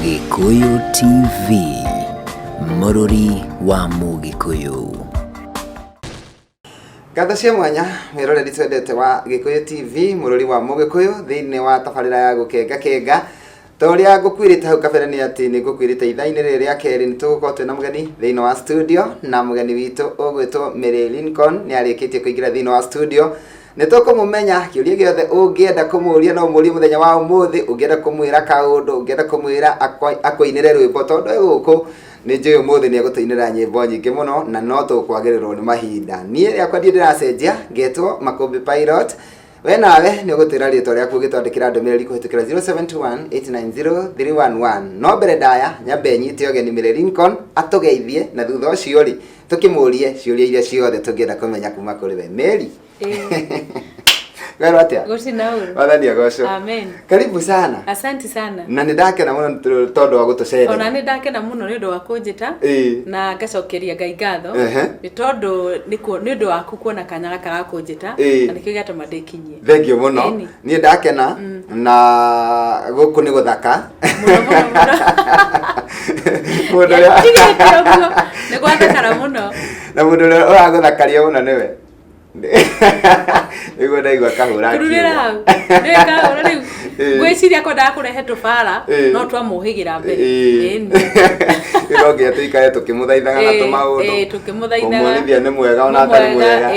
Gĩkũyũ TV, mũrũri wa Mũgĩkũyũ. Ngatho cia mwanya mwĩroreri twendete wa Gĩkũyũ TV mũrũri wa Mũgĩkũyũ thĩinĩ wa tabarĩra ya gũkenga kenga. Ta ũrĩa ngũkwĩrĩte hau kabere nĩ atĩ nĩ ngũkwĩrĩte ithaa-inĩ rĩrĩ rĩa kerĩ nĩ tũgũkorwo twĩna mũgeni thĩinĩ wa studio, na mũgeni witũ ũgwĩtwo Mary Lincoln nĩ arĩkĩtie kũingĩra thĩinĩ wa studio. Nĩ tũkũmũmenya, kĩũria gĩothe ũngĩenda kũmũria no ũmũrie mũthenya wa ũmũthĩ, ũngĩenda kũmwĩra kaũndũ, ũngĩenda kũmwĩra akũinĩre rwĩmbo, tondũ e gũkũ nĩ njũĩ ũmũthĩ nĩ egũtũinĩra nyĩmbo nyingĩ mũno na no tũkwagĩrĩrwo nĩ mahinda. Niĩ rĩakwa ndirĩ ndĩracenjia, ngetwo Makũmbĩ Pilot. We nawe nĩ ũgũtwĩra rĩtwa rĩaku ũgĩtwandĩkĩra ndũmĩrĩri kũhĩtũkĩra 0721890311. No mbere ndaya nyambe nyite ũgeni Mary Lincoln atũgeithie na thutha ũcio rĩ tũkĩmũrie ciũria iria ciothe tũngĩenda kũmenya kuma kũrĩ we. Mary, werwo atĩa? Gũtirĩ na ũru. Wathani agocwo. Amen. Karibu sana. Asante sana. Na nĩ ndakena mũno tondũ wa gũtũcerera. Ona nĩ ndakena mũno nĩ ũndũ wa kũnjĩta na ngacokeria Ngai ngatho nĩ tondũ nĩ ũndũ waku kuona kanya gaka ga kũnjĩta na nĩkĩo gĩatũma ndĩkinyie. Thengiũ mũno. Niĩ ndakena na gũkũ nĩ gũthaka. Mũno mũno mũno. Mũndũ ũrĩa Tigĩte ũguo nĩ gwathakara mũno. Na mũndũ ũrĩa ũragũthakaria mũno nĩwe. Nĩguo ndaigua kahũra Kururĩra hau. Nĩ kahũra rĩu. Ngwĩciria kwendaga kũrehe tũbara no twamũhĩgĩra mbere. Ĩni. No nginya tũikare tũkĩmũthaithaga na tũmaũndũ. Tũkĩmũthaithaga. Kũmuonithia nĩ mwega ona atarĩ mwega.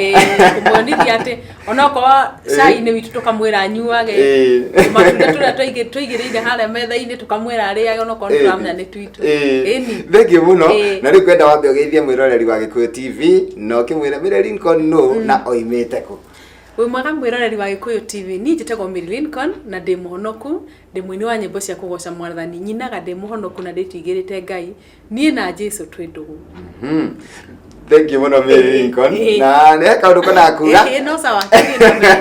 Kũmuonithia atĩ onokorwo cai-inĩ witũ tũkamwĩra anyuage. Tũmatunda tũrĩa tũigĩrĩire harĩa metha-inĩ tũkamwĩra arĩage onokorwo nĩ tũramenya nĩ twitũ. Ĩni. Thengiũ mũno. Na rĩu ngwenda wambe ũgeithie mwĩroreri wa Gĩkũyũ TV na ũkĩmwĩre Mary Lincoln nũ na oimĩte kũ. Wĩ mwega mwĩroreri wa Gĩkũyũ TV, niĩ njĩtagwo Mary Lincoln na ndĩ mũhonoku, ndĩ mũini wa nyĩmbo cia kũgoca mwathani, nyinaga ndĩ mũhonoku na ndĩtigĩrĩte Ngai, niĩ na Jesu twĩ ndũgũ. Thengiũ mũno Mary Lincoln. Na nĩ he kaũndũ kwendaga kuga. Ĩĩ, no sawa, tũthiĩ na mbere.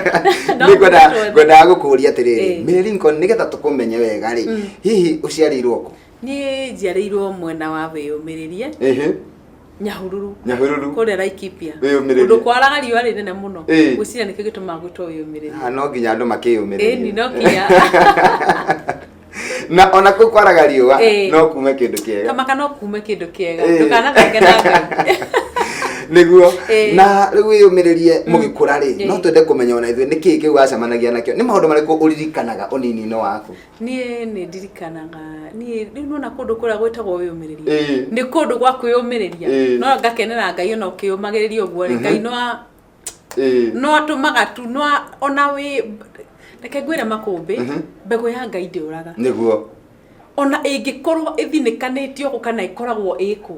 No Nĩ ngwendaga tuothe. ngwendaga gũkũria atĩrĩrĩ, Mary Lincoln, nĩgetha tũkũmenye wega rĩ, hihi ũciarĩirwo kũ? Niĩ njiarĩirwo mwena wa Wĩyũmĩrĩrie. Nyahururu. Nyahururu. Kũrĩa Laikipia. Wĩyũmĩrĩrie. Kũndũ kwaraga riũa rĩnene mũno. Ngwĩciria nĩkĩo gĩtũmaga gwĩtwo wĩyũmĩrĩrie. Ah, no nginya andũ makĩyũmĩrĩrie. Ĩni, no nginya. Na ona kũu kwaraga riũa no kume kĩndũ kĩega. Kamaka no kume kĩndũ kĩega. Ndũkanathenge na Ngai. Nĩguo. Na rĩu wĩyũmĩrĩrie mũgĩkũra rĩ, no twende kũmenya ona ithuĩ nĩkĩĩ kĩu wacemanagia nakĩo. Nĩ maũndũ marĩkũ ũririkanaga ũnini-inĩ waku? Niĩ nĩ ndirikanaga niĩ rĩu nona kũndũ kũrĩa gwĩtagwo wĩyũmĩrĩria nĩ kũndũ gwa kwĩyũmĩrĩria no ngakenera Ngai ona ũkĩyũmagĩrĩria ũguo rĩ, Ngai no no atũmaga tu no ona wĩ reke ngwĩre makũmbĩ mbegũ ya Ngai ndĩũraga. Nĩguo. Ona ĩngĩkorwo ĩthinĩkanĩtio kũ kana ĩkoragwo ĩkũ,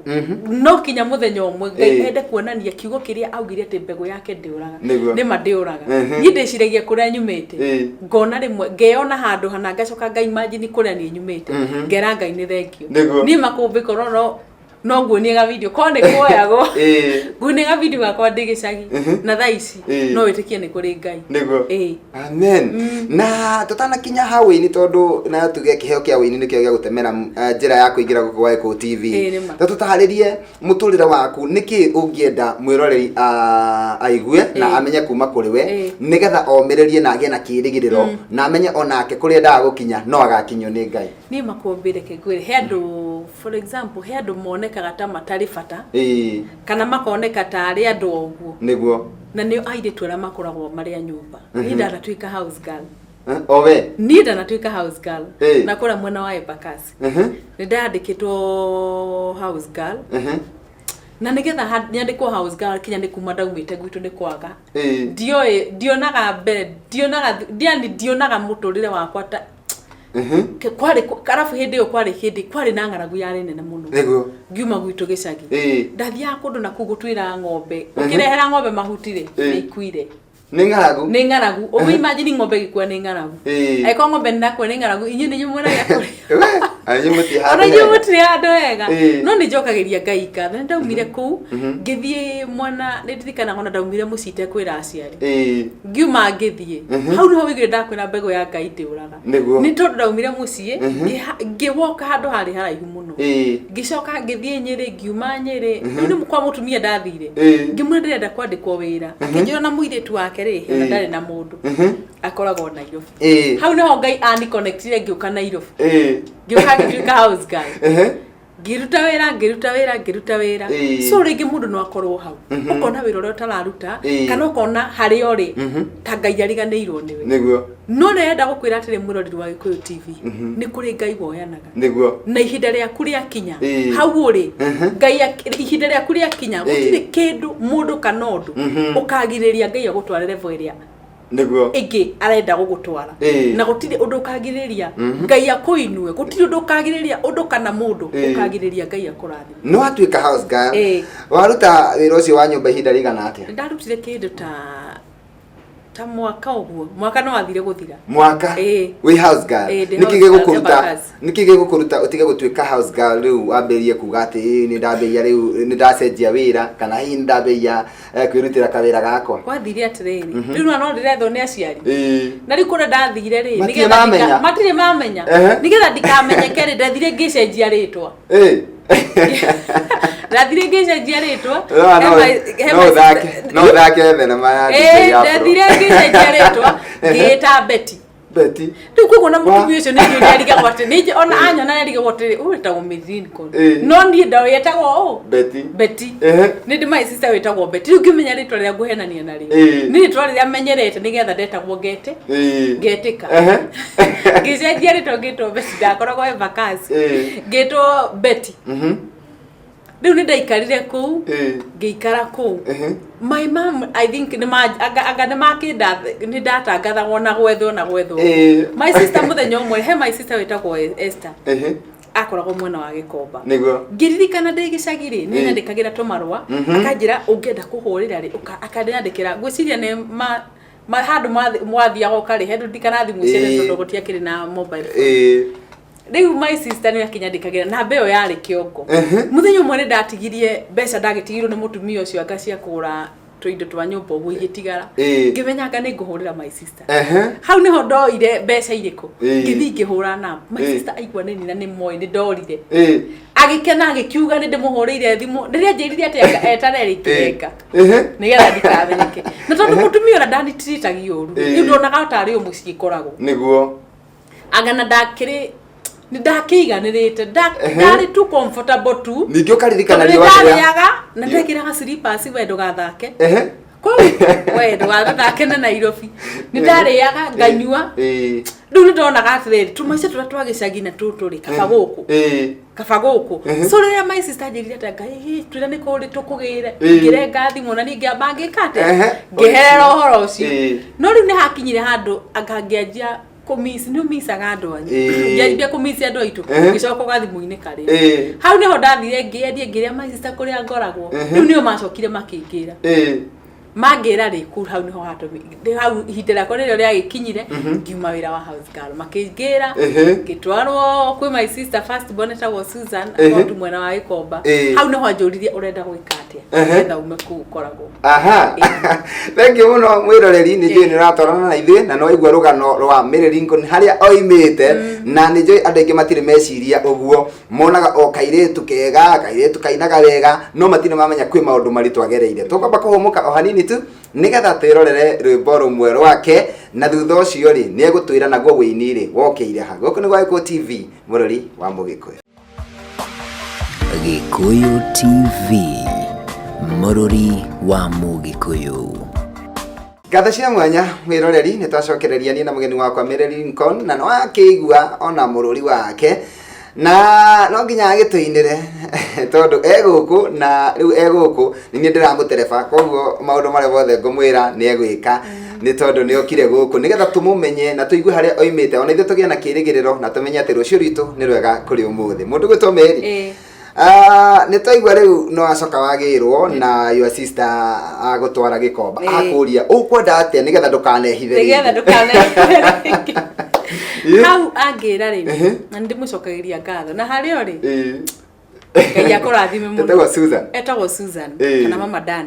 no kinya mũthenya ũmwe Ngai ende kuonania kiugo kĩrĩa augire atĩ mbegũ yake ndĩũraga. Nĩguo. Nĩ ma ndĩũraga. Niĩ ndĩciragia kũrĩa nyumĩte, ngona rĩmwe ngeyona handũ hana ngacoka nga imagine kũrĩa niĩ nyumĩte, ngera Ngai nĩ thengiũ. Nĩguo. Niĩ makũmbĩ korwo no no nguonie ga video korwo nĩ kuoyagwo nguonie ga video gakwa ndĩ gĩcagi na thaa ici no wĩtĩkie nĩ kũrĩ Ngai. Nĩguo. Amen. Na tũtanakinya ha wĩini tondũ na tuge kĩheo kĩa wĩini nĩkĩo gĩa gũtemera njĩra ya kũingĩra gũkũ gwa Gĩkũyũ TV. Ĩĩ, nĩ ma. Ta tũtarĩrie mũtũrĩre waku nĩkĩ ũngĩenda mwĩroreri aigue na amenye kuma kũrĩ we nĩgetha omĩrĩrie na agĩe na kĩrĩgĩrĩro na amenye onake kũrĩa endaga gũkinya no agakinyio nĩ Ngai. Niĩ makũmbĩ reke ngwĩre he andũ, for example, he andũ monekaga ta matarĩ bata kana makoneka ta arĩ andũ o ũguo. Nĩguo. Na nĩo airĩtu arĩa makoragwo marĩ a nyũmba. Niĩ ndanatuĩka house girl. O we? Niĩ ndanatuĩka house girl. Na kũrĩa mwena wa Embakasi. Nĩ ndandĩkĩtwo house girl. Na nĩgetha nyandĩkwo house girl kinya nĩ kuma ndaumĩte gwitũ nĩ kwaga. Ndioĩ, ndionaga mbere, ndionaga, yani ndionaga mũtũrĩre wakwa ta kwarĩ arabu hĩndĩ ĩyo kwarĩ hĩndĩ kwarĩ na ng'aragu yarĩ nene mũno. Nĩguo. Ngiuma gwitũ gĩcagi. Ndathiaga kũndũ na kũu gũtuĩra ng'ombe. Ũkĩrehera ng'ombe mahuti rĩ, nĩ ikuire. Nĩ ng'aragu. Nĩ ng'aragu. Ũguo imagine ng'ombe ĩgĩkua nĩ ng'aragu. Angĩkorwo ng'ombe nĩ ĩrakua nĩ ng'aragu, inyuĩ nĩ inyuĩ mwĩna gĩa kũrĩa. We, ona inyuĩ mũtirĩ handũ Ona inyuĩ hega. mũtirĩ handũ hega. No nĩ njokagĩria Ngai ngatho. Nĩ ndaumire kũu, ngĩthiĩ mwena, nĩ ndirikanaga ona ndaumire mũciĩ itekwĩra aciari. Ngiuma ngĩthiĩ. Hau nĩho wĩiguire ndakwĩra mbegũ ya Ngai ndĩũraga. Nĩguo. Nĩ tondũ ndaumire mũciĩ, ngĩwoka handũ harĩ haraihu mũno. Ngĩcoka ngĩthiĩ Nyĩrĩ, ngiuma Nyĩrĩ. Rĩu nĩ kwa mũtumia ndathire. Ngĩmwĩra ndĩrenda kwandĩkwo wĩra. Akĩnjĩra na mũirĩtu wake rĩ, na ndarĩ na mũndũ. Akoragwo Nairobi. Hau niho Ngai ani connectire, ngĩũka Nairobi. Ngĩũka ngĩtuĩka house girl. Ngĩruta wĩra, ngĩruta wĩra, ngĩruta wĩra. So rĩngĩ mũndũ no akorwo hau, ũkona wĩra ũrĩa ũtararuta, kana ũkona harĩa ũrĩ ta Ngai ariganĩirwo nĩwe. No ndĩrenda gũkwĩra atĩrĩ, mwĩroreri wa Gĩkũyũ TV, nĩ kũrĩ Ngai woyanaga. Na ihinda rĩaku rĩakinya, hau ũrĩ, Ngai ihinda rĩaku rĩakinya, gũtirĩ kĩndũ, mũndũ kana ũndũ ũkagirĩrĩria Ngai agũtware level ĩrĩa ĩngĩ arenda gũgũtwara. Na gũtirĩ ũndũ ũkagirĩrĩria Ngai akũinue, gũtirĩ ũndũ ũkagirĩrĩria, ũndũ kana mũndũ ũkagirĩrĩria Ngai akũrathime. Nĩ watuĩka house girl. Waruta wĩra ũcio wa nyũmba ihinda rĩigana atĩa? Ndarutire kĩndũ ta mwaka ũguo, mwaka no wathire gũthira. Mwaka? Ĩĩ. Wĩ house girl? Ĩĩ, ndĩ Nĩkĩ house girl, gĩgũkũruta Embakasi. Nĩkĩ gĩgũkũruta ũtige gũtuĩka house girl, rĩu wambĩrĩrie kuga atĩ, "Ĩ, nĩ ndambĩrĩria rĩu, nĩ ndacenjia wĩra, kana hihi nĩ ndambĩrĩria kwĩrutĩra kawĩra gakwa"? Gwathire atĩrĩrĩ, rĩu no ndĩrethwo nĩ aciari, na rĩu kũrĩa ndathire rĩ, Matirĩ nĩgetha mamenya. matirĩ mamenya. Nĩgetha ndikamenyeke rĩ, ndathire ngĩcenjia rĩtwa. Ndathire ngĩcenjia rĩtwa. No, no, He no my ũthake sister- no ũthake thenema ya DJ Afro. Ndathire ngĩcenjia rĩtwa, ngĩĩta Betty. Betty. Rĩu koguo na mũtumia ũcio nĩ njũĩ arigagwo atĩ nĩ ona anyona nĩ arigagwo atĩrĩ, ũyũ wĩtagwo Mary Lincoln? No niĩ ndoĩ etagwo ũ? Betty. Betty. Nĩ ndĩ my sister wĩtagwo Betty. Rĩu ngĩmenya rĩtwa rĩrĩa ngũhenania narĩo, nĩ rĩtwa rĩrĩa menyerete, nĩgetha ndetagwo ngete ngetĩka. Ngĩcenjia rĩtwa, ngĩtwo Betty. Ndakoragwo Embakasi, ngĩtwo Betty. Rĩu nĩ ndaikarire kũu, ngĩikara kũu. My mom, I think nĩ ma anga nĩ makĩnda, nĩ ndatangathagwo na gwethwo na gwethwo. My sister, mũthenya ũmwe, he my sister wĩtagwo Esther, akoragwo mwena wa Gĩkomba. Ngĩririkana ndĩ gĩcagi rĩ, nĩ nyandĩkagĩra tũmarũa, akanjĩra ũngĩenda kũhũrĩra rĩ, akanyandĩkĩra. Ngwĩciria nĩ ma handũ mwathiaga ũkarĩhe ndikana thimũ ciene, tondũ gũtiakĩrĩ na mobile phone. Rĩu my sister nĩ akĩnyandĩkagĩra, namba ĩyo yarĩ kĩongo. Mũthenya ũmwe nĩ ndatigirie mbeca, ndagĩtigirwo nĩ mũtumia ũcio anga cia kũgũra tũindo twa nyũmba ũguo, igĩtigara. Ngĩmenya anga nĩ ngũhũrĩra my sister. Hau nĩho ndoire mbeca irĩkũ. Ngĩthiĩ ngĩhũra namba my sister, aigua nĩ nina nĩ moĩ nĩ ndorire. Agĩkena, agĩkiuga nĩ ndĩmũhũrĩire thimũ. Rĩrĩa njĩrire atĩ anga etane rĩ, ngĩrenga nĩgetha ndikamenyeke, na tondũ mũtumia ũrĩa ndanitiritagia ũru, rĩu ndonaga tarĩ o mũciĩ ngoragwo. Anga na ndakĩrĩ nĩ ndakĩiganĩrĩte, ndarĩ too comfortable tu. Ningĩ ũkaririkana Tondũ nĩ riũa rĩrĩa ndarĩaga na ndekĩraga slippers. We ndũgathake kũu, we ndũgathake na Nairobi. Nĩ ndarĩaga, nganyua. Rĩu nĩ ndonaga atĩrĩrĩ, tũmaica tũrĩa twa gĩcagi na tũtũ rĩ, kaba gũkũ, kaba gũkũ. So rĩrĩa my sister anjĩrire atĩ Ngai hi, twĩra nĩ kũrĩ tũkũgĩre, ngĩrenga thimũ na niĩ ngĩamba ngĩka atĩa, ngĩherera ũhoro ũcio. No rĩu nĩ hakinyire handũ anga ngĩanjia kũmiss, nĩ ũmicaga andũ anyu. Ngĩanjia kũmiss andũ aitũ. Ngĩcoka gathimũ-inĩ karĩa. Hau nĩho ndathire ngĩendia, ngĩrĩa my sister kũrĩa ngoragwo. Rĩu nĩo macokire makĩngĩra, mangĩra rĩ kũu, hau nĩho hatũmi hau ihinda rĩakwa rĩrĩa rĩagĩkinyire, ngiuma wĩra wa house girl, makĩngĩra, ngĩtwarwo kwĩ my sister first born etagwo Susan, akorwo mwena wa Gĩkomba. Hau nĩho anjũririe, ũrenda gwĩka atĩa nĩgetha ume kũu ũkoragwo? Aha, thengiũ mũno mwĩroreri, nĩ njũĩ nĩ ũratwarana na ithuĩ na no waigua rũgano rwa Mary Lincoln harĩa oimĩte, na nĩ njũĩ andũ aingĩ matirĩ meciria ũguo, monaga o kairĩtu kega, kairĩtu kainaga wega, no matirĩ mamenya kwĩ maũndũ maritũ agereire. Tũkwamba kũhũmũka o hanini tu nĩgetha twĩrorere rwĩmbo rũmwe rwake, na thutha ũcio rĩ, nĩ egũtwĩra naguo wĩini rĩ wokĩire ha. Gũkũ nĩ gwa Gĩkũyũ TV, mũrori wa Mũgĩkũyũ. Gĩkũyũ TV, mũrũri wa Mũgĩkũyũ. Ngatho cia mwanya mwĩroreri, nĩ twacokereria niĩ na mũgeni wakwa Mary Lincoln, na no akĩigua ona mũrũri wake, na no nginya agĩtũinĩre tondũ e gũkũ, na rĩu e gũkũ nĩ niĩ ndĩramũtereba, koguo maũndũ marĩa mothe ngũmwĩra nĩ egwĩka, nĩ tondũ nĩ okire gũkũ nĩgetha tũmũmenye na tũigue harĩa oimĩte, ona ithuĩ tũgĩe na kĩrĩgĩrĩro na tũmenye atĩ rũciũ rwitũ nĩ rwega kũrĩ ũmũthĩ. Mũndũ gwĩtwo Mary, ah, nĩ twaigua rĩu no acoka wagĩrwo na your sister agũtwara Gĩkomba, akũria ũkwenda atĩa nĩgetha ndũkanehithe nĩgetha rĩngĩ. Ndũkane hau angĩra rĩ, na nĩ ndĩmũcokagĩria ngatho na harĩa ũrĩ. Ngai akũrathime mũno. Etagwo Susan. Etagwo Susan, kana Mama Dan.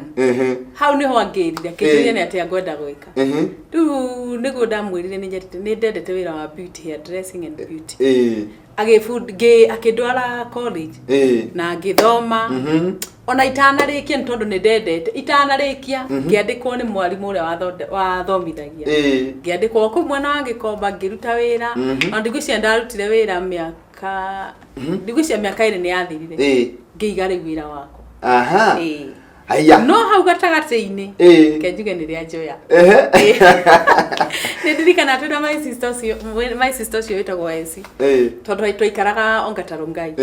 Hau nĩho angĩrire, akĩnjũria nĩ atĩa ngwenda gwĩka. Rĩu nĩguo ndamwĩrire nĩ ndendete wĩra wa beauty, hair dressing and beauty. Akĩndwara college na ngĩthoma. Ona itanarĩkia, nĩ tondũ nĩ ndendete, itanarĩkia ngĩandĩkwo nĩ mwarimũ ũrĩa wathomithagia. Ngĩandĩkwo kũu mwena wa Gĩkomba, ngĩruta wĩra. Ona ndigwĩciria ndarutire wĩra mĩaka, ndigwĩciria mĩaka 2 nĩ yathirire. Ngĩiga rĩu wĩra wakwa. Aha. Haya. No hau gatagatĩ-inĩ, ke njuge nĩ rĩa njoya. Nĩ ndirikana twĩna my sister ũcio, my sister ũcio wĩtagwo Esi, tondũ twaikaraga Ongata Rongai.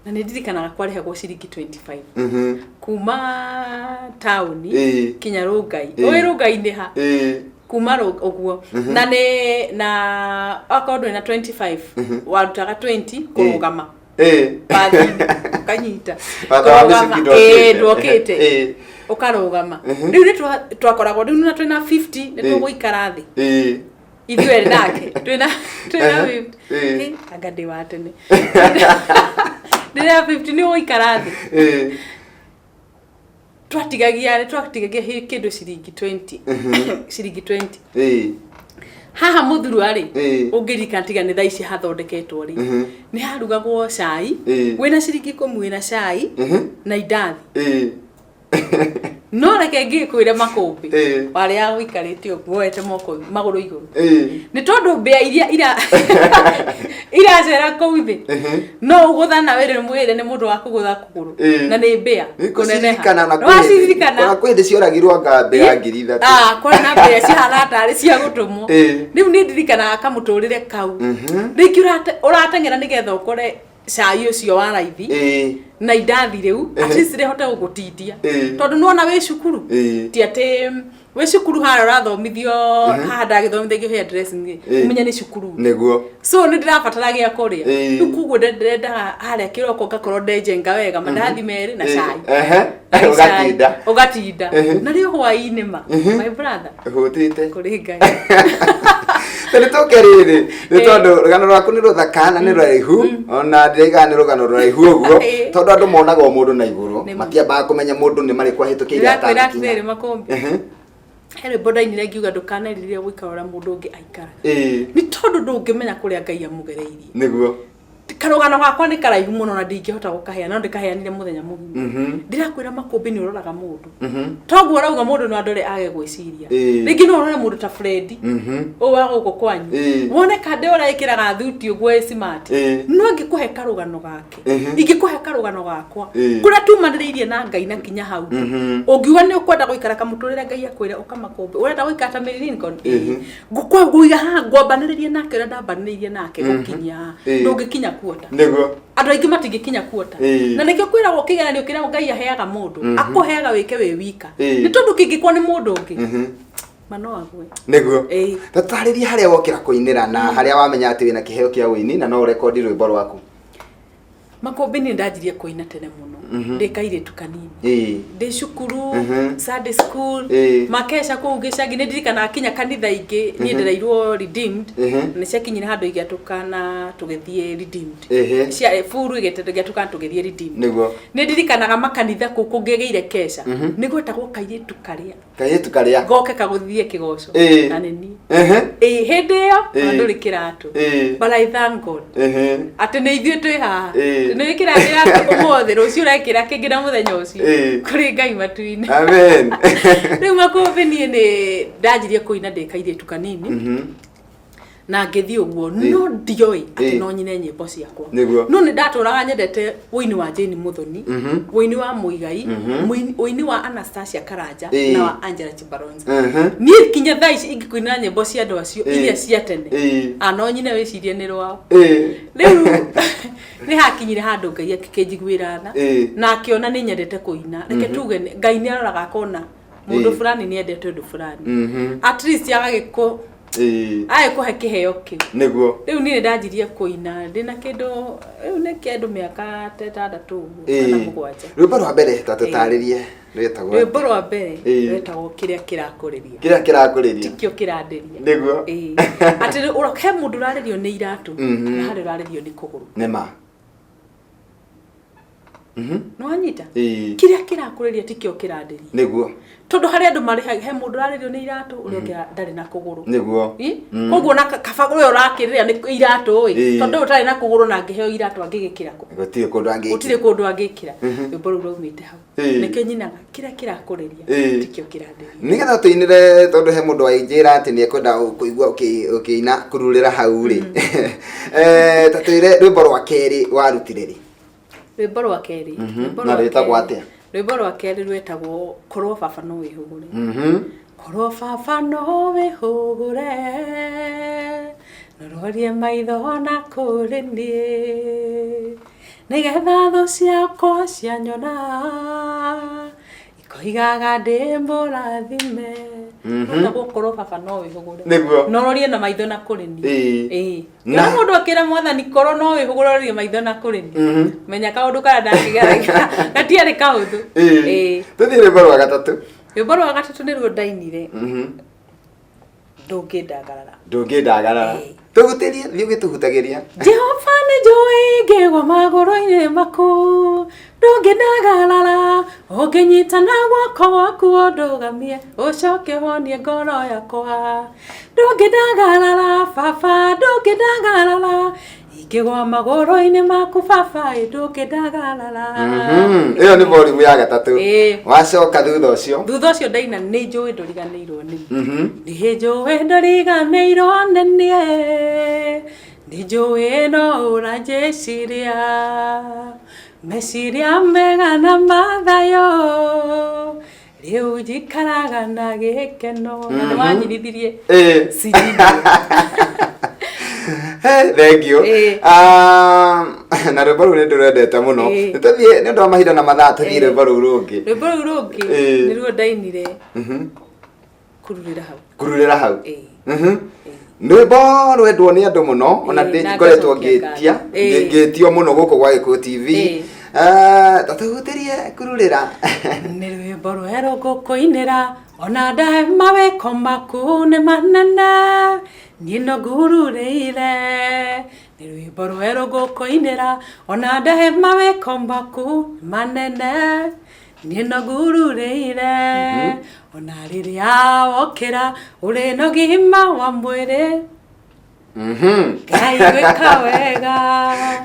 Na nĩ ndirikanaga kwarĩhagwo ciringi 25 kuma taũni kinya Rũngai. Ũĩ Rũngai nĩ ha? Kuma ũguo na nĩ na okorwo ndũrĩ na 25, warutaga 20 kũrũgama bathi-inĩ, ũkanyita. Watho wa Kũrũgama, mĩcibi ndũokĩte. Ĩĩ, ndũokĩte. Ũkarũgama. Rĩu nĩ twakoragwo rĩu na twĩna 50 nĩ tũgũikara thĩ ithuĩ erĩ nake twĩna 50. Ĩ, anga ndĩ wa tene, ndĩna 50 nĩ ũgũikara thĩ. Twatigagia kĩndũ ciringi 20, ciringi 20. Haha mũthurwa rĩ, ũngĩririkana, tiga nĩ thaa ici hathondeketwo rĩ, nĩ harugagwo cai. Wĩna ciringi 10 wĩna cai na indathi. No reke ngĩkwĩre, makũmbĩ, warĩaga ũikarĩte ũguo woete moko magũrũ igũrũ, nĩ tondũ mbĩa iria iracera kũu thĩ no ũgũthana wĩrĩ mwĩrĩ nĩ mũndũ wa kũgũtha kũgũrũ. Na nĩ mbĩa kũneneha. Nĩngũciririkana na Nĩwaciririkana? Ona kwĩ hĩndĩ cioragirwo anga mbĩa 3000. Ah, kwarĩ na mbĩa cihana tarĩ cia gũtũmwo. Rĩu nĩ ndirikanaga kamũtũrĩre kau. Rĩngĩ ũrateng'era nĩgetha ũkore cai ũcio wa raithi na indathi rĩu, at least rĩhote gũgũtindia, tondũ nĩwona wĩ cukuru. Ti atĩ wĩ cukuru harĩa ũrathomithio, haha ndagĩthomithagio hair dressing rĩ, ũmenye nĩ cukuru. So nĩ ndĩrabatara gĩa kũrĩa. Rĩu koguo ndendaga harĩa kĩroko ngakorwo ndenjenga wega mandathi merĩ na cai. Na cai. Ũgatinda. Ũgatinda. Na rĩo hwaĩ-inĩ ma, my brother, Hũtĩte. Kũrĩ Ngai. Na nĩ tũke rĩrĩ, nĩ tondũ rũgano rwaku nĩ rũthaka na nĩ rũraihu, ona ndĩraiga nĩ rũgano rũraihu ũguo, tondũ andũ monaga o mũndũ na igũrũ. Nĩ ma. Matiambaga kũmenya mũndũ nĩ marĩkũ ahĩtũkĩire Ndĩrakwĩra atanakinya. atĩrĩrĩ, makũmbĩ, he rwĩmbo ndainire ngiuga ndũkanerirĩrie gũikara ũrĩa mũndũ ũngĩ aikaraga, nĩ tondũ ndũngĩmenya kũrĩa Ngai amũgereirie. Karũgano gakwa nĩ karaihu mũno na ndingĩhota gũkaheana, no ndĩkaheanire mũthenya mũgima. Ndĩrakwĩra, makũmbĩ, nĩ ũroraga mũndũ toguo ũrauga mũndũ no andore age gwĩciria. Rĩngĩ no ũrore mũndũ ta Fred, ũyũ wa gũkũ kwanyu, wone kande ũrĩa ĩkĩraga thuti ũguo ĩ smart. No ingĩkũhe karũgano gake, ingĩkũhe karũgano gakwa, kũrĩa tumanĩrĩirie na Ngai na kinya hau, ũngiuga nĩ ũkwenda gũikara kamũtũrĩre Ngai akwĩre ũkamakũmbĩ ũrenda gũikara ta Mary Lincoln, ngũiga haha ngwambanĩrĩrie nake ũrĩa ndambanĩrĩirie nake gũkinyia haha, ndũngĩkinya kuota. Andũ aingĩ matingĩkinya kuota. Na nĩkĩo kwĩragwo kĩgeranio kĩrĩa Ngai aheaga mũndũ, akũheaga wĩke wĩ wika, nĩ tondũ kĩngĩkwo nĩ mũndũ ũngĩ, ma no agwe. Ta tarĩria harĩa wokĩra kũinĩra na harĩa wamenya atĩ wĩna kĩheo kĩa ũini na no ũrekondi rwĩmbo rwaku. Makũmbĩ, niĩ ndanjirie kũina tene mũno, ndĩ kairĩtu kanini, ndĩ cukuru, Sunday school, makeca kũu gĩcagi. Nĩ ndirikanaga kinya kanitha ingĩ, niĩ ndereirwo Redeemed. Nĩ ciakinyire handũ igĩatũkana tũgĩthiĩ Redeemed. Cia buru igĩatũkana tũgĩthiĩ Redeemed. Nĩ ndirikanaga makanitha kũu kũngĩgĩire keca, nĩ gwetagwo kairĩtu karĩa Kairĩtu karĩa goke kagũthie kĩgoco. Na nĩ niĩ. Ĩĩ, hĩndĩ ĩyo ona ndũrĩ kĩratũ. But I thank God atĩ nĩ ithuĩ twĩ haha. Nĩ wĩkĩra kĩratũ ũmũthĩ, rũciũ ũrekĩra kĩngĩ, na mũthenya ũcio. Kũrĩ Ngai matu-inĩ. Amen. Rĩu makũmbĩ, niĩ nĩ ndanjirie kũina ndĩ kairĩtu kanini na ngĩthiĩ ũguo, no ndioĩ atĩ no nyine nyĩmbo ciakwa. No nĩ ndatũraga nyendete ũini wa Jane Muthoni, ũini wa Muigai, ũini wa Anastasia Karanja na wa Angela Chibaronza. Niĩ kinya thaa ici ingĩkũinĩra nyĩmbo cia andũ acio iria cia tene, a no nyine wĩcirie nĩ rwao. Rĩu nĩ hakinyire handũ Ngai akĩnjiguĩra tha na akĩona nĩ nyendete kũina. Reke tuge Ngai nĩ aroraga akona mũndũ fulani nĩ endete ũndũ fulani, at least agagĩkũ agĩkũhe kĩheo kĩu. Rĩu niĩ nĩ ndanjirie kũina ndĩna kĩndũ, rĩu nĩ kĩndũ mĩaka ta 6 ũguo kana 7. Rwĩmbo rwa mbere, ta tũtarĩrie rwĩtagwo atĩa? Rwĩmbo rwa mbere rwĩtagwo "Kĩrĩa Kĩrakũrĩria". "Kĩrĩa Kĩrakũrĩria". Tikĩo kĩrandĩria. Ĩĩ. Atĩ he mũndũ ũrarĩrio nĩ iratũ na harĩ ũrarĩrio nĩ kũgũrũ. Nĩ ma. Nĩwanyita? Kĩrĩa kĩrakũrĩria tikĩo kĩrandĩria. Nĩguo. Tondũ harĩ andũ marĩ he mũndũ ũrarĩrio nĩ iratũ, ũrĩa ũngĩ ndarĩ na kũgũrũ. Nĩguo. Koguo na kaba ũrĩa ũrakĩrĩra nĩ iratũ ĩ, tondũ ũyũ ũtarĩ na kũgũrũ na angĩheo iratũ angĩgĩkĩra kũ? Gũtirĩ kũndũ angĩkĩra. Gũtirĩ kũndũ angĩkĩra. Rwĩmbo rũu rwaumĩte hau. Nĩkĩo nyinaga kĩrĩa kĩrakũrĩria tikĩo kĩrandĩria. Nĩgetha tũinĩre, tondũ he mũndũ wainjĩra atĩ nĩ ekwenda kũigua ũkĩina kururĩra hau rĩ, ta twĩre rwĩmbo rwa kerĩ warutire rĩ? Rwĩmbo rwa kerĩ. Rwĩmbo Na rwa rwĩtagwo kerĩ. Atĩa? Rwĩmbo rwa kerĩ rwetagwo Korwo Baba No Wĩhũgũre. Korwo baba no wĩhũgũre, nũrorie maitho na kũrĩ niĩ, nĩgetha thũ ciakwa cianyona ikoigaga ndĩ mũrathime. Rwĩtagwo Korwo Baba No Wĩhũgũre. Nĩguo. Nororie na maitho na kũrĩ niĩ. Ĩĩ. Na Na mũndũ akĩra Mwathani korwo no wĩhũgũre ũrorie maitho na kũrĩ niĩ. Menya kaũndũ karĩa ndakĩgeragia gatiarĩ kahũthũ. Ĩĩ. Tũthiĩ rwĩmbo rwa gatatũ. Rwĩmbo rwa gatatũ nĩruo ndainire Ndũngĩndagarara. Ndũngĩndagarara. Ĩĩ. Tũhutĩrie, thiĩ ũgĩtũhutagĩria. Jehova, nĩ njũĩ ngĩgwa magũrũ-inĩ maku ndũngĩndagarara, ũngĩnyita na guoko gwaku ũndũgamie, ũcoke ũhonie ngoro yakwa. Ndũngĩndagarara baba, ndũngĩndagarara, ingĩgwa magũrũ-inĩ maku baba, ĩ ndũngĩndagarara. Ĩyo nĩ volume ya gatatũ. Ĩĩ. Wacoka thutha ũcio? Thutha ũcio ndaina Nĩ Njũĩ Ndũriganĩirwo nĩ niĩ. Nĩ njũĩ ndũriganĩirwo nĩ niĩ, nĩ njũĩ no ũranjĩciria, meciria mega na mathayũ, rĩu njikaraga na gĩkeno. Na nĩ wanyinithirie CD. Hey, thank you. Ah, na rwĩmbo rũu nĩ ndĩrwendete mũno. Nĩ tũthiĩ, nĩ ũndũ wa mahinda na mathaa, tũthiĩ rwĩmbo rũu rũngĩ. Rwĩmbo rũu rũngĩ nĩruo ndainire Kururĩra Hau. Kururĩra Hau. Ĩĩ. Rwĩmbo rwendwo nĩ andũ mũno, ona Ĩĩ, na ngoretwo ngacokia ngĩtia ngatho. Ĩĩ. ngĩtio mũno gũkũ gwa Gĩkũyũ TV. Ah, ta tũhutĩrie Kururĩra. Nĩ rwĩmbo rwerũ ngũkũinĩra, ona ndahe mawĩko maku nĩ manene, niĩ no ngururĩire. Nĩ rwĩmbo rwerũ ngũkũinĩra, ona ndahe mawĩko maku nĩ manene, niĩ no ngururĩire. Ona rĩrĩa wokĩra ũrĩ na ũgima wa mwĩrĩ, Ngai gwĩka wega.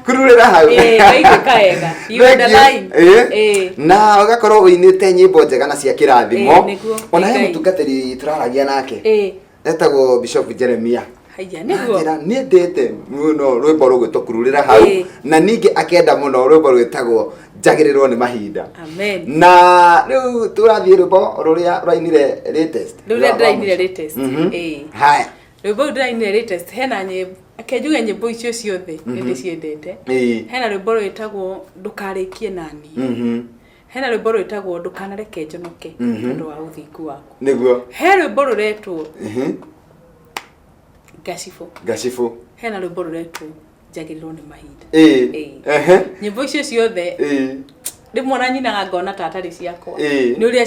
Kururĩra Hau. Ĩĩ, Ngai gwĩka wega. You Thank you. underline. Ĩĩ. Na ũgakorwo ũinĩte nyĩmbo njega na cia kĩrathimo. Ĩĩ, nĩguo. Ona he Ngai. mũtungatĩri tũraragia nake etagwo Bishop Jeremia. Haiya, nĩguo. Anjĩra nĩendete mũno rwĩmbo rũgwĩtwo Kururĩra Hau, na ningĩ akenda mũno rwĩmbo rwĩtagwo Njagĩrĩrwo nĩ Mahinda. Amen. Na rĩu tũrathiĩ rwĩmbo rũrĩa rwainire latest. Rũrĩa ndĩrainire latest. Ĩĩ. Haya. Rwĩmbo rũu ndĩrainire latest, hena nyĩmbo, reke njuge nyĩmbo icio ciothe nĩ ndĩciendete. Hena rwĩmbo rwĩtagwo Ndũkarĩkie Naniĩ. Hena rwĩmbo rwĩtagwo Ndũkanareke Njonoke Tondũ wa Ũthingu Waku. He rwĩmbo rũretwo Ngacibũ. Ngacibũ. Hena rwĩmbo rũretwo Njagĩrĩrwo nĩ Mahinda. Ĩĩ. Nyĩmbo icio ciothe rĩmwe ona nyinaga ngona ta atarĩ ciakwa, nĩ ũrĩa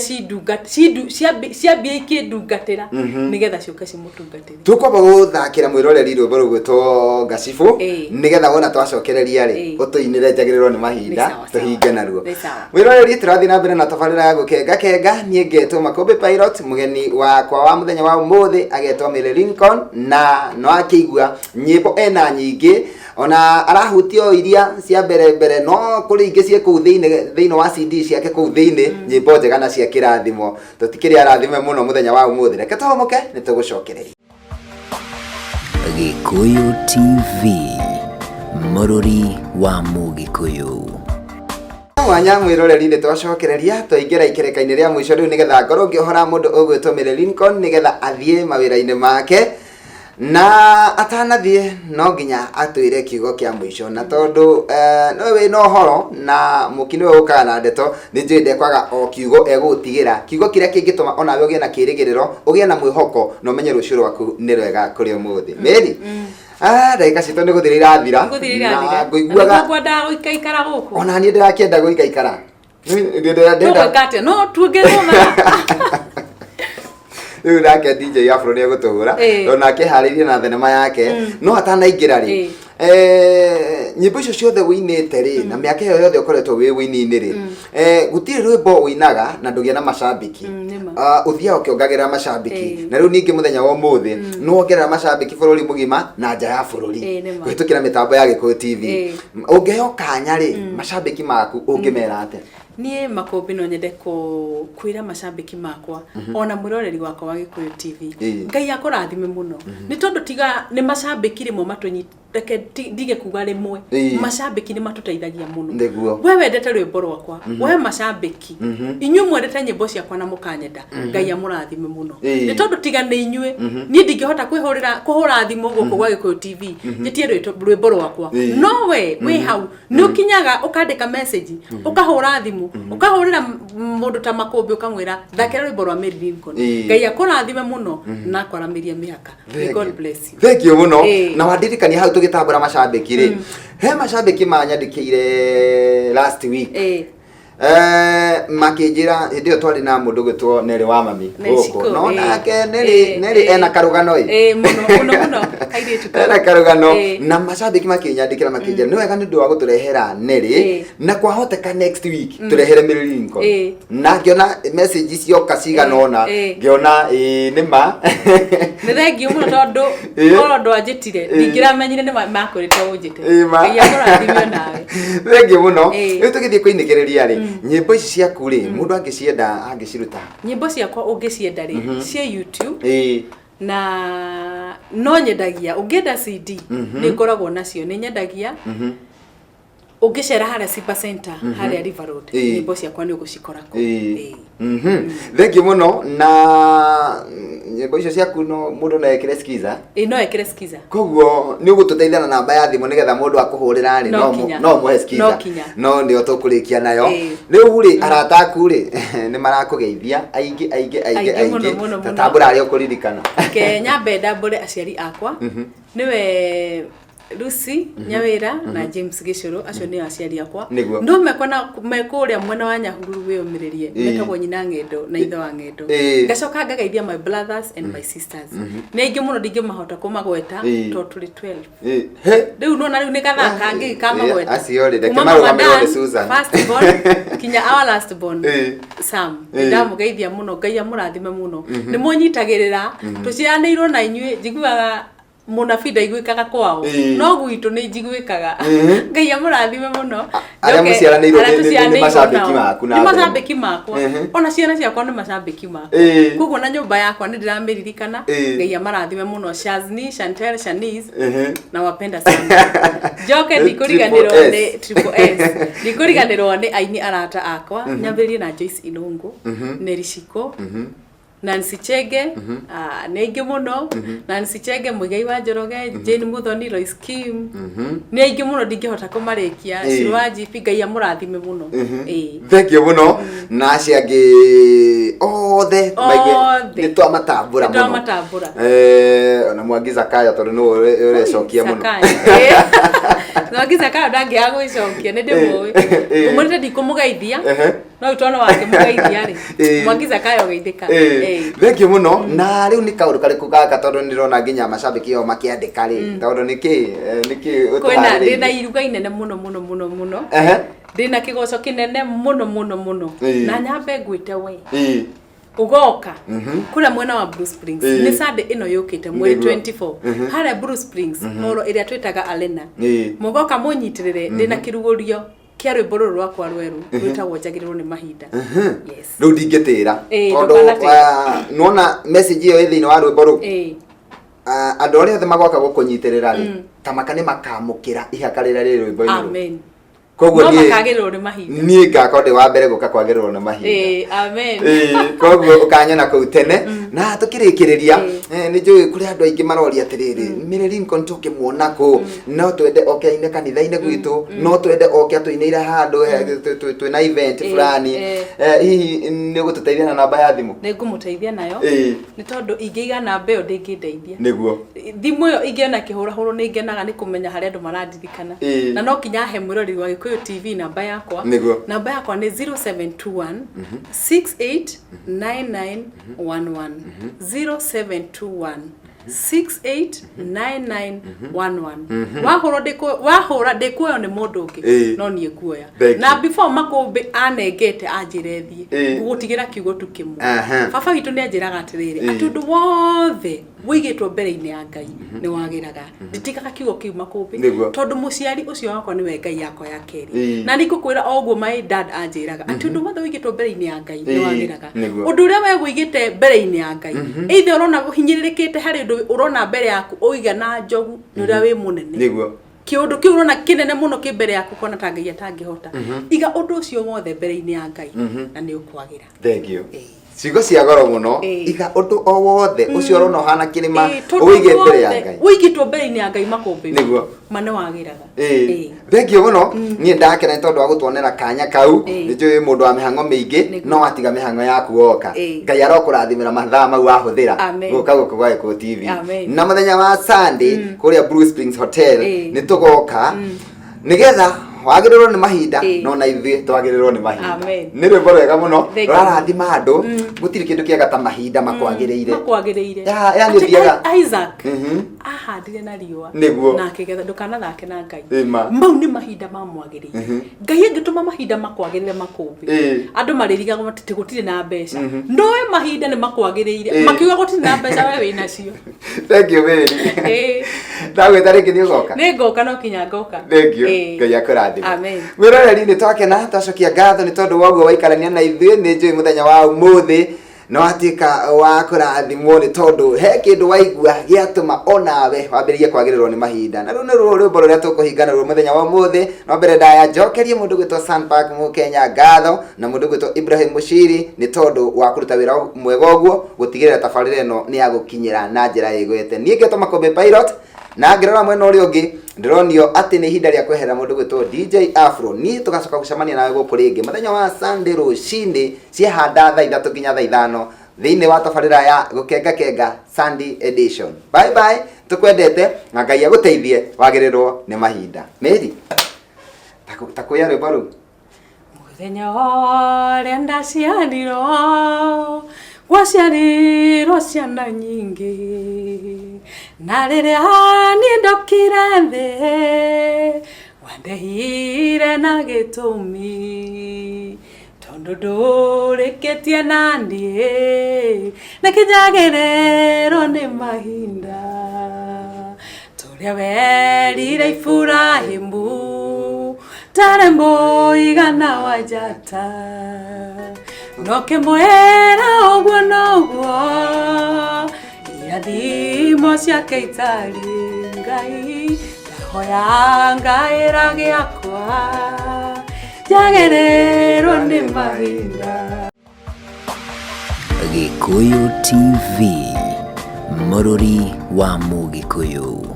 ciambia ikĩndungatĩra nĩgetha ciũke cimũtungatĩre. Tũkwamba gũthakĩra mwĩroreri rwĩmbo rũgwĩtwo Ngacibũ, nĩgetha wona twacokereria rĩ, ũtũinĩre Njagĩrĩrwo nĩ Mahinda. Nĩ sawa, sawa. Tũhinge naruo. Nĩ sawa. Mwĩroreri, tũrathiĩ na mbere na tabarĩra ya Gũkenga Kenga. Niĩ ngetwo Makũmbĩ Pilot, mũgeni wakwa wa mũthenya wa ũmũthĩ agetwo Mary Lincoln, na no akĩigua nyĩmbo ena nyingĩ, ona arahutia o iria cia mbere mbere, no kũrĩ ingĩ ciĩ kũu thĩinĩ, thĩinĩ wa CD ciake kũu thĩinĩ, nyĩmbo njega na cia kĩrathimo. Tũtikĩrĩ arathime mũno mũthenya wa ũmũthĩ. Reke tũhũmũke, nĩ tũgũcokereria. Gĩkũyũ TV, mũrũri wa Mũgĩkũyũ. Mwanya mwĩroreri, nĩ twacokereria, twaingĩra ikereka-inĩ rĩa mũico rĩu, nĩgetha ngorwo ngĩohora mũndũ ũgwĩtwo Mary Lincoln nĩgetha athiĩ mawĩra-inĩ make, na atanathiĩ no nginya atwĩre kiugo kĩa mũico, na tondũ nĩwe wĩna ũhoro na mũki nĩwe ũkaga na ndeto, nĩ njũĩ ndekwaga o kiugo egũgũtigĩra, kiugo kĩrĩa kĩngĩtũma onawe ũgĩe na kĩrĩgĩrĩro, ũgĩe na mwĩhoko na ũmenye rũciũ rwaku nĩ rwega kũrĩ ũmũthĩ. Mary, ndagĩka citũ nĩ gũthira irathira. Gũthira irathira. Na ngũiguaga Na ngwendaga gũikaikara gũkũ. Ona niĩ ndĩrakĩenda gũikaikara. Tũgwĩka atĩa? No tuongererwo mathaa. Rĩu nake DJ Afro nĩ egũtũhũra, tondũ nake harĩirie na thenema yake, no atanaingĩra rĩ, Nyĩmbo icio ciothe wĩinĩte rĩ, na mĩaka ĩyo yothe ũkoretwo wĩ wĩini-inĩ rĩ, gũtirĩ rwĩmbo wĩinaga na ndũgĩe na macambĩki. Nĩma. Ah, ũthiaga ũkĩongagĩrĩra macambĩki, na rĩu ningĩ mũthenya wa ũmũthĩ nĩ wongerera macambĩki bũrũri mũgima na nja ya bũrũri Nĩma. kũhĩtũkĩra mĩtambo ya Gĩkũyũ TV. Ũngĩheo kanya rĩ, macambĩki maku ũngĩmera atĩa? Niĩ Makũmbĩ no nyende kwĩra macambĩki makwa ona mwĩroreri wakwa wa Gĩkũyũ TV, Ngai akũrathime mũno, nĩ tondũ tiga nĩ macambĩki rĩmwe matũnyita, reke ndige kuga rĩmwe, macambĩki nĩ matũteithagia mũno. We wendete rwĩmbo rwakwa, we macambĩki, inyuĩ mwendete nyĩmbo ciakwa na mũkanyenda, Ngai amũrathime mũno, nĩ tondũ tiga nĩ inyuĩ niĩ ndingĩhota kwĩhũrĩra kũhũra thimũ gũkũ gwa Gĩkũyũ TV njĩtie rwĩmbo rwakwa. No we wĩ hau nĩ ũkinyaga ũkandĩka message, ũkahũra thimũ, ũkahũrĩra mũndũ ta Makũmbĩ, ũkamwĩra thakĩra rwĩmbo rwa Mary Lincoln. Ngai akũrathime mũno na akwaramĩria mĩhaka. May God bless you. Thank you mũno. Na wandirikania hau tũgĩtambũra macambĩki rĩ, he macambĩki manyandĩkĩire last week, makĩnjĩra hĩndĩ ĩyo twarĩ na mũndũ gwĩtwo Neri wa mami Neri gũkũ. Shiko, No nake Neri, Neri ena karũgano ĩ. Mũno mũno mũno, kairĩtu kau. Ena karũgano. Na macambĩki makĩnyandĩkĩra makĩnjĩra nĩ wega nĩ ũndũ wa gũtũrehera Neri, na kwahoteka next week tũrehere Mary Lincoln. Na ngĩona message cioka cigana ũna, ngĩona ĩĩ nĩ ma. Nĩ thengiũ mũno tondũ korwo ndwanjĩtire ndingĩramenyire nĩ makwĩrĩte ũnjĩte. Ĩĩ ma. Ngai akũrathime nawe. Thengiũ mũno. Rĩu tũgĩthiĩ kũinĩkĩrĩria rĩ, nyĩmbo ici ciaku rĩ, mũndũ angĩcienda angĩciruta? Nyĩmbo ciakwa ũngĩcienda rĩ, ciĩ YouTube, na no nyendagia. Ũngĩenda CD, nĩ ngoragwo nacio, nĩ nyendagia. Ũngĩcera harĩa Simba Center, harĩa River Road, nyĩmbo ciakwa nĩ ũgũcikora kũu. Thengiũ mũno. Na nyĩmbo icio ciaku no mũndũ no ekĩre skiza? Ĩĩ, no ekĩre skiza. Koguo nĩ ũgũtũteithia na namba ya thimũ nĩgetha mũndũ akũhũrĩra rĩ, No no kinya. no mũhe skiza. No kinya. No nĩyo tũkũrĩkia nayo. Rĩu rĩ, arata aku rĩ, nĩ marakũgeithia aingĩ aingĩ aingĩ. Aingĩ mũno, Aingĩ. mũno, Ta mũno. tambũra arĩa ũkũririkana. Reke nyambe ndambũre aciari akwa, nĩwe Lucy Nyawĩra na James Gĩcũrũ, acio nĩo aciari akwa. No mekona me kũrĩa mwena wa Nyahururu, wĩyũmĩrĩrie, metagwo nyina Ng'endo na ithe wa Ng'endo. Ngacoka ngagaithia my brothers and my sisters, nĩ aingĩ mũno, ndingĩmahota kũmagweta tondũ tũrĩ 12. He. Rĩu nona rĩu nĩ gathaa kangĩ kamagweta. Acio rĩ, reke Kuma Mama marũgamĩrĩrwo nĩ Dan, Susan. first born, kinya our last born Sam. Ndamũgeithia mũno, Ngai amũrathime mũno, nĩ mũnyitagĩrĩra, tũciaranĩirwo na inyuĩ. Njiguaga mũnabii ndaiguĩkaga kwao, no gwitũ nĩ njiguĩkaga. Ngai amũrathime mũno. Arĩa Njoke- mũciaranĩirwo arĩa nĩ tũciaranĩirwo macambĩki nao. maku na Nĩ mbere. macambĩki makwa. Ona ciana ciakwa nĩ macambĩki makwa. Koguo na nyũmba yakwa nĩ ndĩramĩririkana. Ngai amarathime mũno, Shazni, Chantel, Shanice, nawapenda sana. Njoke ndikũriganĩrwo Triple S. nĩ Triple S, ndikũriganĩrwo nĩ aini arata akwa, nyambĩrĩrie na Joyce Inũngũ, Neri Shiko, Nancy Chege, ah, nĩ aingĩ mũno, Nancy Chege, Muigai wa Njoroge, Jane Muthoni, Lois Kim, nĩ aingĩ mũno, ndingĩhota kũmarĩkia. Ciro wa GP, Ngai amũrathime mũno. Thank you mũno, na acio angĩ othe maigue Othe. nĩ twamatambũra Nĩ mũno. twamatambũra. Ona Mwangi Zakayo, tondũ nĩwe ũrecokia mũno. Zakayo. Mwangi Zakayo ndangĩaga gwĩcokia, nĩ ndĩmũĩ. Ngũmwĩrĩte ndikũmũgeithia, no rĩu tondũ wakĩmũgeithia rĩ, Mwangi Zakayo geithĩka. Thank you mũno. Na rĩu nĩ kaũndũ karĩkũ gaka, tondũ nĩ ndĩrona nginya macambĩki ao makĩandĩka rĩ, tondũ nĩkĩ nĩkĩ Kwĩna ũtũharĩrĩirie? Ndĩna iruga inene mũno mũno mũno mũno. Ndĩna kĩgoco kĩnene mũno mũno mũno. Na nyambe ngwĩte we ũgoka kũrĩa mwena wa Blue Springs. Nĩ Sunday ĩno yũkĩte, mweri 24, harĩa Blue Springs, horo ĩrĩa twĩtaga Arena. Mũgoka mũnyitĩrĩre, ndĩna kĩrugũrio kĩa rwĩmbo rũrũ rwakwa rwerũ rwĩtagwo Njagĩrĩrwo nĩ Mahinda. Yes. Rĩu ndingĩtĩra, Ĩĩ, tondũ ndũkanatĩre. Nĩwona message ĩyo ĩ thĩinĩ wa rwĩmbo rũu. Ah, andũ arĩa othe magoka gũkũnyitĩrĩra rĩ, tamaka nĩ makamũkĩra ihaka rĩrĩa rĩ rwĩmbo-inĩ rũu. Amen. Koguo No niĩ makagĩrĩrwo nĩ mahinda. Niĩ ngakorwo ndĩ wa mbere gũka kwagĩrĩrwo nĩ mahinda. Ĩĩ, amen. Ĩĩ, koguo ũkanyona kũu tene. Na tũkĩrĩkĩrĩria, nĩ njũĩ kũrĩ andũ aingĩ maroria atĩrĩrĩ, Mary Lincoln tũngĩmuona kũ? No twende oke aine kanitha-inĩ gwitũ, no twende oke atũinĩire handũ twĩna event fulani. Hihi nĩ ũgũtũteithia na namba ya thimũ? Nĩ ngũmũteithia nayo. Nĩ tondũ ingĩiga namba ĩyo ndĩngĩndeithia. Thimũ ĩyo ingĩona kĩhũrahũrwo nĩ ngenaga nĩ kũmenya harĩa andũ marandirikana. Na no kinya he mwĩroreri wa Gĩkũyũ TV namba yakwa. Namba yakwa nĩ 0721 689911, 0721. 689911. Wahũra wahũra ndĩkuoywo nĩ mũndũ ũngĩ, no niĩ nguoya. Thank Na you. before Makũmbĩ anengete anjĩre thiĩ, ngũgũtigĩra kiugo tu kĩmwe. Baba witũ nĩ anjĩraga atĩrĩrĩ, atĩ ũndũ wothe wũigĩtwo mbere-inĩ ya Ngai nĩ wagĩraga. Nditigaga kiugo kĩu, Makũmbĩ, tondũ mũciari ũcio wakwa nĩwe Ngai yakwa ya kerĩ. Na nĩ ngũkwĩra o ũguo my dad anjĩraga, atĩ ũndũ wothe wũigĩtwo mbere-inĩ ya Ngai nĩ wagĩraga. Ũndũ ũrĩa we wũigĩte mbere-inĩ ya Ngai, either ũrona ũhinyĩrĩrĩkĩte harĩ ũndũ ũrona mbere yaku ũigana njogu nĩ ũrĩa wĩ mũnene, kĩũndũ kĩu ũrona kĩnene mũno kĩ mbere yaku, kona ta Ngai atangĩhota, iga ũndũ ũcio wothe mbere-inĩ ya Ngai na nĩ ũkwagĩra. Thank you. Ciugo cia goro mũno. Iga ũndũ o wothe ũcio ũrona ũhana kĩrĩma, Tondũ ũwĩige ũndũ mbere ya wothe Ngai. Ũigĩtwo mbere-inĩ ya Ngai, Makũmbĩ, ma nĩ wagĩraga. Thank you mũno. Niĩ ndakena nĩ tondũ wa gũtuonera kanya kau. Nĩ njũĩ mũndũ wa mĩhang'o mĩingĩ, no watiga mĩhang'o yaku woka. Ngai arokũrathimĩra mathaa mau wahũthĩra Amen. gũka gũkũ gwa Gĩkũyũ TV. Amen. Na mũthenya wa Sunday kũrĩa Blue Springs Hotel nĩ tũgoka nĩgetha wagĩrĩrwo nĩ mahinda, no na ithuĩ twagĩrĩrwo nĩ mahinda. Amen. Nĩ rwĩmbo rwega mũno Thank you. rũrarathima andũ. Gũtirĩ kĩndũ kĩega ta mahinda makwagĩrĩire. Makwagĩrĩire. Yani Atĩ ũthiaga- Isaac ahandire na riũa na akĩgetha. Ndũkanathake na Ngai. Mau nĩ mahinda mamwagĩrĩire. Ngai angĩtũma mahinda makwagĩrĩre, Makũmbĩ, andũ marĩrigagwo atĩ gũtirĩ na mbeca. Ndoe mahinda nĩ makwagĩrĩire, makiuga gũtirĩ na mbeca, we wĩ nacio. Thank you, Mary. Ndagwĩta rĩngĩ nĩ ũgoka? Nĩ ngoka, no kinya ngoka. Thank you. Ngai akũrathime. Amen. Mwĩroreri, nĩ twakena, twacokia ngatho nĩ tondũ wa ũguo waikarania na ithuĩ. Nĩ njũĩ mũthenya wa ũmũthĩ nĩ watuĩka wa kũrathimwo nĩ tondũ he kĩndũ waigua gĩatũma onawe wambĩrĩrie kwagĩrĩrwo nĩ mahinda. Na rĩu nĩ ruo rwĩmbo rũrĩa tũkũhinga naruo mũthenya wa ũmũthĩ. No mbere ndaya njokerie mũndũ gwĩtwo Sunpark Mũkenya ngatho na mũndũ gwĩtwo Ibrahim Mushiri nĩ tondũ wa kũruta wĩra mwega ũguo gũtigĩrĩra tabarĩra ĩno nĩ ya gũkinyĩra na njĩra ĩgwete. Niĩ ngetwo Makũmbĩ Pilot, na ngĩrora mwena ũrĩa ũngĩ ndĩronio atĩ nĩ ihinda rĩa kweherera mũndũ gwĩtwo DJ Afro. Niĩ tũgacoka gũcemania nawe gũkũ rĩngĩ mũthenya wa Sunday rũcinĩ ciahanda thaa 3 nginya thaa 5 thĩinĩ wa tabarĩra ya Gũkenga Kenga Sunday Edition. Bye bye, tũkwendete na Ngai agũteithie wagĩrĩrwo nĩ mahinda. Mary, takwĩya rwĩmbo rũu. Mũthenya ũrĩa ndaciarirwo, gwaciarirwo ciana nyingĩ, na rĩrĩa niĩ ndokire thĩ, wandehire na gĩtũmi, tondũ ndũrĩkĩtie na niĩ nĩkĩnjagĩrĩrwo nĩ mahinda tũrĩa werire Iburahĩmu tarĩ mũigana wa njata, no kĩmwĩra ũguo noguo irathimo ciake itarĩ. Ngai, ndahoya ngaĩra gĩakwa njagĩrĩrwo nĩ mahinda. Gĩkũyũ TV, mũrũri wa Mũgĩkũyũ.